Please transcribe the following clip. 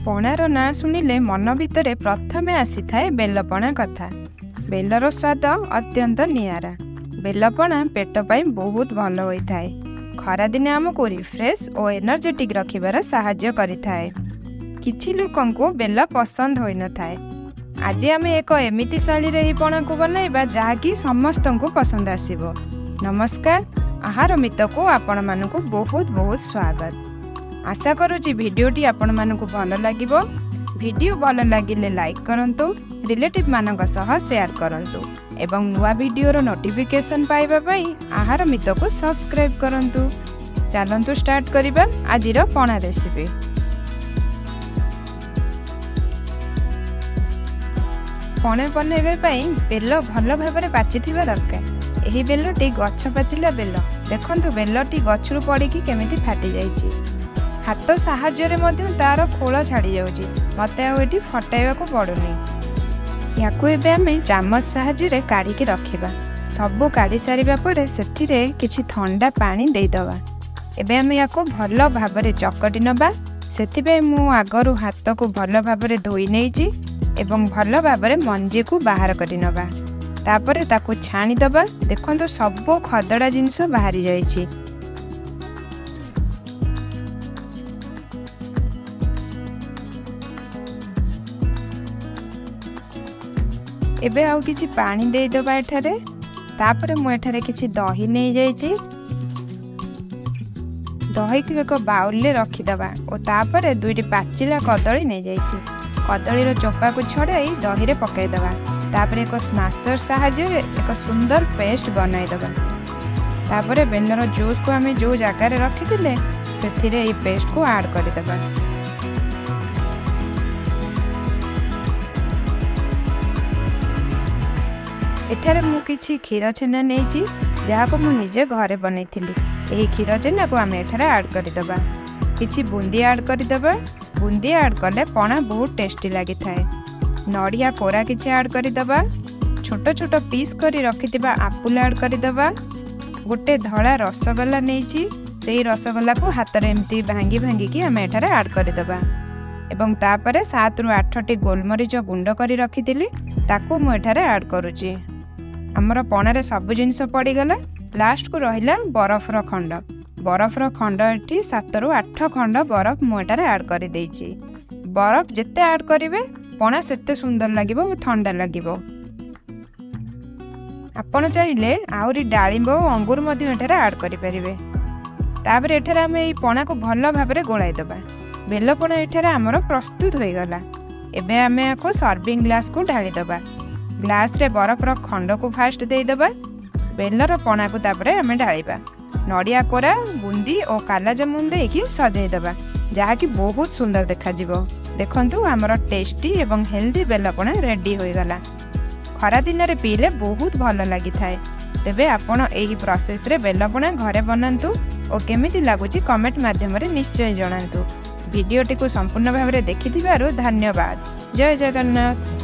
ପଣାର ନାଁ ଶୁଣିଲେ ମନ ଭିତରେ ପ୍ରଥମେ ଆସିଥାଏ ବେଲପଣା କଥା। ବେଲର ସ୍ୱାଦ ଅତ୍ୟନ୍ତ ନିଆରା। ବେଲପଣା ପେଟ ପାଇଁ ବହୁତ ଭଲ ହୋଇଥାଏ। ଖରାଦିନେ ଆମକୁ ରିଫ୍ରେଶ୍ ଓ ଏନର୍ଜେଟିକ୍ ରଖିବାର ସାହାଯ୍ୟ କରିଥାଏ। କିଛି ଲୋକଙ୍କୁ ବେଲ ପସନ୍ଦ ହୋଇନଥାଏ। ଆଜି ଆମେ ଏକ ଏମିତି ଶୈଳୀରେ ଏହି ପଣାକୁ ବନାଇବା, ଯାହାକି ସମସ୍ତଙ୍କୁ ପସନ୍ଦ ଆସିବ। ନମସ୍କାର, ଆହାର ମିତକୁ ଆପଣମାନଙ୍କୁ ବହୁତ ବହୁତ ସ୍ୱାଗତ। ଆଶା କରୁଛି ଭିଡ଼ିଓଟି ଆପଣମାନଙ୍କୁ ଭଲ ଲାଗିବ। ଭିଡ଼ିଓ ଭଲ ଲାଗିଲେ ଲାଇକ୍ କରନ୍ତୁ, ରିଲେଟିଭ୍ ମାନଙ୍କ ସହ ସେୟାର କରନ୍ତୁ ଏବଂ ନୂଆ ଭିଡ଼ିଓର ନୋଟିଫିକେସନ୍ ପାଇବା ପାଇଁ ଆହାର ମିତକୁ ସବସ୍କ୍ରାଇବ୍ କରନ୍ତୁ। ଚାଲନ୍ତୁ ଷ୍ଟାର୍ଟ କରିବା ଆଜିର ପଣା ରେସିପି। ପଣା ବନାଇବା ପାଇଁ ବେଲ ଭଲ ଭାବରେ ପାଚିଥିବା ଦରକାର। ଏହି ବେଲଟି ଗଛ ପାଚିଲା ବେଲ। ଦେଖନ୍ତୁ, ବେଲଟି ଗଛରୁ ପଡ଼ିକି କେମିତି ଫାଟି ଯାଇଛି। ହାତ ସାହାଯ୍ୟରେ ମଧ୍ୟ ତାର ଖୋଳ ଛାଡ଼ି ଯାଉଛି। ମୋତେ ଆଉ ଏଠି ଫଟାଇବାକୁ ପଡ଼ୁନି। ୟାକୁ ଏବେ ଆମେ ଚାମଚ ସାହାଯ୍ୟରେ କାଢ଼ିକି ରଖିବା। ସବୁ କାଢ଼ି ସାରିବା ପରେ ସେଥିରେ କିଛି ଥଣ୍ଡା ପାଣି ଦେଇଦେବା। ଏବେ ଆମେ ୟାକୁ ଭଲ ଭାବରେ ଚକଟି ନେବା। ସେଥିପାଇଁ ମୁଁ ଆଗରୁ ହାତକୁ ଭଲ ଭାବରେ ଧୋଇ ନେଇଛି ଏବଂ ଭଲ ଭାବରେ ମଞ୍ଜିକୁ ବାହାର କରି ନେବା। ତାପରେ ତାକୁ ଛାଣିଦେବା। ଦେଖନ୍ତୁ, ସବୁ ଖଦଡ଼ା ଜିନିଷ ବାହାରି ଯାଇଛି। ଏବେ ଆଉ କିଛି ପାଣି ଦେଇଦେବା ଏଠାରେ। ତାପରେ ମୁଁ ଏଠାରେ କିଛି ଦହି ନେଇଯାଇଛି। ଦହିକୁ ଏକ ବାଉଲରେ ରଖିଦେବା ଓ ତାପରେ ଦୁଇଟି ପାଚିଲା କଦଳୀ ନେଇଯାଇଛି। କଦଳୀର ଚୋପାକୁ ଛଡ଼ାଇ ଦହିରେ ପକାଇଦେବା। ତାପରେ ଏକ ସ୍ମାସର ସାହାଯ୍ୟରେ ଏକ ସୁନ୍ଦର ପେଷ୍ଟ ବନାଇଦେବା। ତାପରେ ବେଲର ଜୁସ୍କୁ ଆମେ ଯେଉଁ ଜାଗାରେ ରଖିଥିଲେ, ସେଥିରେ ଏଇ ପେଷ୍ଟକୁ ଆଡ଼୍ କରିଦେବା। ଏଠାରେ ମୁଁ କିଛି କ୍ଷୀର ଛେନା ନେଇଛି, ଯାହାକୁ ମୁଁ ନିଜେ ଘରେ ବନେଇଥିଲି। ଏହି କ୍ଷୀର ଛେନାକୁ ଆମେ ଏଠାରେ ଆଡ଼୍ କରିଦେବା। କିଛି ବୁନ୍ଦି ଆଡ଼୍ କରିଦେବା। ବୁନ୍ଦି ଆଡ଼୍ କଲେ ପଣା ବହୁତ ଟେଷ୍ଟି ଲାଗିଥାଏ। ନଡ଼ିଆ କୋରା କିଛି ଆଡ଼୍ କରିଦେବା। ଛୋଟ ଛୋଟ ପିସ୍ କରି ରଖିଥିବା ଆପୁଲ ଆଡ଼୍ କରିଦେବା। ଗୋଟେ ଧଳା ରସଗୋଲା ନେଇଛି। ସେଇ ରସଗୋଲାକୁ ହାତରେ ଏମିତି ଭାଙ୍ଗି ଭାଙ୍ଗିକି ଆମେ ଏଠାରେ ଆଡ଼୍ କରିଦେବା ଏବଂ ତାପରେ 7ରୁ 8ଟି ଗୋଲମରିଚ ଗୁଣ୍ଡ କରି ରଖିଥିଲି, ତାକୁ ମୁଁ ଏଠାରେ ଆଡ଼୍ କରୁଛି। ଆମର ପଣାରେ ସବୁ ଜିନିଷ ପଡ଼ିଗଲା। ଲାଷ୍ଟକୁ ରହିଲା ବରଫର ଖଣ୍ଡ। ବରଫର ଖଣ୍ଡ ଏଠି 7ରୁ 8 ଖଣ୍ଡ ବରଫ ମୁଁ ଏଠାରେ ଆଡ଼୍ କରିଦେଇଛି। ବରଫ ଯେତେ ଆଡ଼୍ କରିବେ, ପଣା ସେତେ ସୁନ୍ଦର ଲାଗିବ ଓ ଥଣ୍ଡା ଲାଗିବ। ଆପଣ ଚାହିଁଲେ ଆହୁରି ଡାଳିମ୍ବ ଓ ଅଙ୍ଗୁର ମଧ୍ୟ ଏଠାରେ ଆଡ଼୍ କରିପାରିବେ। ତାପରେ ଏଠାରେ ଆମେ ଏଇ ପଣାକୁ ଭଲ ଭାବରେ ଗୋଳାଇ ଦେବା। ବେଲପଣା ଏଠାରେ ଆମର ପ୍ରସ୍ତୁତ ହୋଇଗଲା। ଏବେ ଆମେ ୟାକୁ ସର୍ଭିଂ ଗ୍ଲାସକୁ ଢାଳିଦେବା। ଗ୍ଲାସରେ ବରଫର ଖଣ୍ଡକୁ ଫାଷ୍ଟ ଦେଇଦେବା। ବେଲର ପଣାକୁ ତାପରେ ଆମେ ଢାଳିବା। ନଡ଼ିଆ କୋରା, ବୁନ୍ଦି ଓ କାଲାଜାମୁନ ଦେଇକି ସଜେଇଦେବା, ଯାହାକି ବହୁତ ସୁନ୍ଦର ଦେଖାଯିବ। ଦେଖନ୍ତୁ, ଆମର ଟେଷ୍ଟି ଏବଂ ହେଲ୍ଦି ବେଲପଣା ରେଡ଼ି ହୋଇଗଲା। ଖରାଦିନରେ ପିଇଲେ ବହୁତ ଭଲ ଲାଗିଥାଏ। ତେବେ ଆପଣ ଏହି ପ୍ରୋସେସରେ ବେଲପଣା ଘରେ ବନାନ୍ତୁ ଓ କେମିତି ଲାଗୁଛି କମେଣ୍ଟ ମାଧ୍ୟମରେ ନିଶ୍ଚୟ ଜଣାନ୍ତୁ। ଭିଡ଼ିଓଟିକୁ ସମ୍ପୂର୍ଣ୍ଣ ଭାବରେ ଦେଖିଥିବାରୁ ଧନ୍ୟବାଦ। ଜୟ ଜଗନ୍ନାଥ।